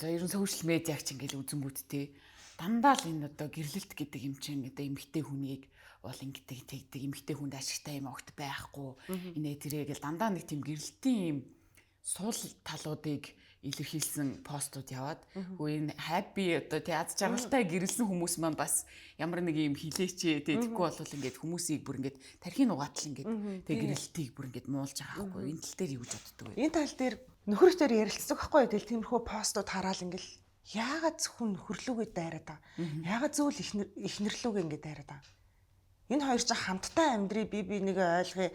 За, ер нь social media ч ингээл үзэнгүүт те, дандаа л энэ одоо гэрлэлт гэдэг юм чинь одоо эмэгтэй хүнийг бол ингэдэг, тэгдэг, эмэгтэй хүнд ашигтай юм огт байхгүй, инээ тэрэ гэл дандаа нэг тийм гэрлэлтийн юм сул талуудыг илэрхийлсэн постууд яваад, хөө энэ happy одоо тий аз жаргалтай гэрлэсэн хүмүүс маань бас ямар нэг юм хилээч тий, тэгэхгүй бол ингээд хүмүүсийг бүр ингээд тархийн угаатал ингээд тий гэрлэлтийг бүр ингээд муулж байгаа байхгүй. Энэ тал дээр юу гэж боддог вэ? Энэ тал дээр нөхөртөө ярилцдаг байхгүй. Тэгэл тиймэрхүү постууд хараал ингээл яагаад зөвхөн нөхөрлүүгээ дайраад байгаа. Яагаад зөвхөн эхнэр эхнэрлүүгээ ингээд дайраад байгаа. Энэ хоёр чинь хамтдаа амьдрий, би би нэгэ ойлгоё,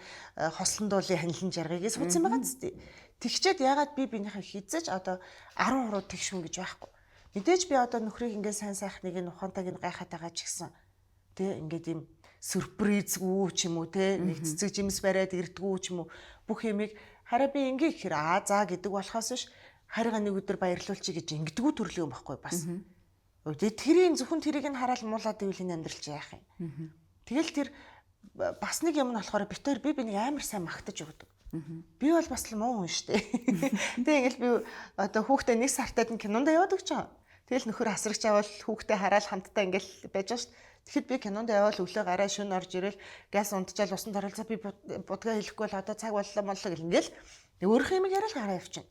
хослондуулын ханилан жаргая гэж суудсан байгаа зү. Тэгчээд яагаад би биенийхээ хизээж одоо 10 хуруу тэгшүн гэж байхгүй. Мэдээж би одоо нөхрийг ингээд сайн сайхныг нь ухаантайг нь гайхаад байгаа ч гэсэн тэ ингээд юм surprise гүй ч юм уу, тэ нэг цэцэг жимс бариад ирдгүү ч юм уу, бүх юмыг хараа би ингээ гэхэр аа заа гэдэг болохоос биш, харига нэг өдөр баярлуулчих гэж ингэдэггүй төрлийн юм байхгүй бас. Тэгээ тэрийн зөвхөн тэрийг нь хараал муулаад ивэл энэ амьдрал чи яах юм. Тэгэл тэр бас нэг юм нь болохоор бит хоёр би бинийг амар сайн магтаж өгдөг. Би бол бас л муу хүн шүү дээ. Тэгээ ингээл би одоо хүүхдээ нэг сартад нь кинонд яваад өгч байгаа. Тэгэл нөхөр асрагч авал хүүхдээ хараал хамтдаа ингээл байж байгаа шүү дээ. Тэгэхэд би кинонд явбал өглөө гараа шөнө орж ирэл газ унтчаал усан дараалал би будгаа хэлэхгүй бол одоо цаг боллоо моллоо гэл ингээл өөрөх юм яриад гараа явчихна.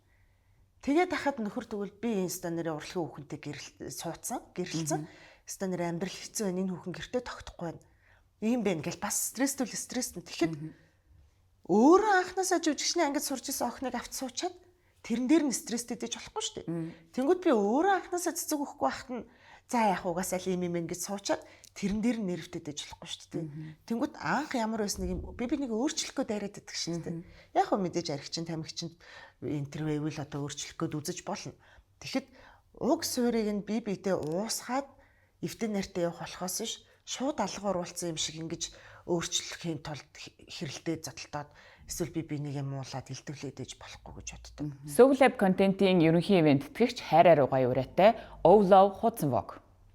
Тэгээд хахад нөхөр тэгвэл би инста нэрээ урлагийн хүүхэнтэй гэрэл суудсан, гэрэлцэн. Инста нэрээ амьдрал хэцүү байна. Энэ хүүхэн гэртээ тогтохгүй байна. Ийм байна гэл бас стресстэй л стресс нь. Тэгэхэд өөрөө анханасаа жүжигчний ангид сурч исэн охиныг авч суучаад тэрэн дээр нь стресстэй дэж болохгүй шүү дээ. Тэнгүүд би өөрөө анханасаа цэцэг өгөхгүй байхад нь за яах угаасаа л ийм юм ингэж суучаад тэрэн дээр нь нервтэй дэж болохгүй шүү дээ. Тэнгүүд анх ямар байсныг юм би би нэг өөрчлөх гээд дайраад идэх шүү дээ. Яг хөө мэдээж архичин тамхичин интервью л одоо өөрчлөх гээд үзэж болно. Тэгэхэд уг суурийг нь би биедээ уусгаад эвдэн нартай явах болохоос биш, шууд алга оруулсан юм шиг ингэж өөрчлөхийн тулд хэрэлдээ зодолтоод эсвэл би бинийг муулаад илтвлээд ээж болохгүй гэж боддог. Soul Lab контентын ерөнхий ивент тэтгэгч хайр ариугай ураатай Ovlove хуудсан Vogue.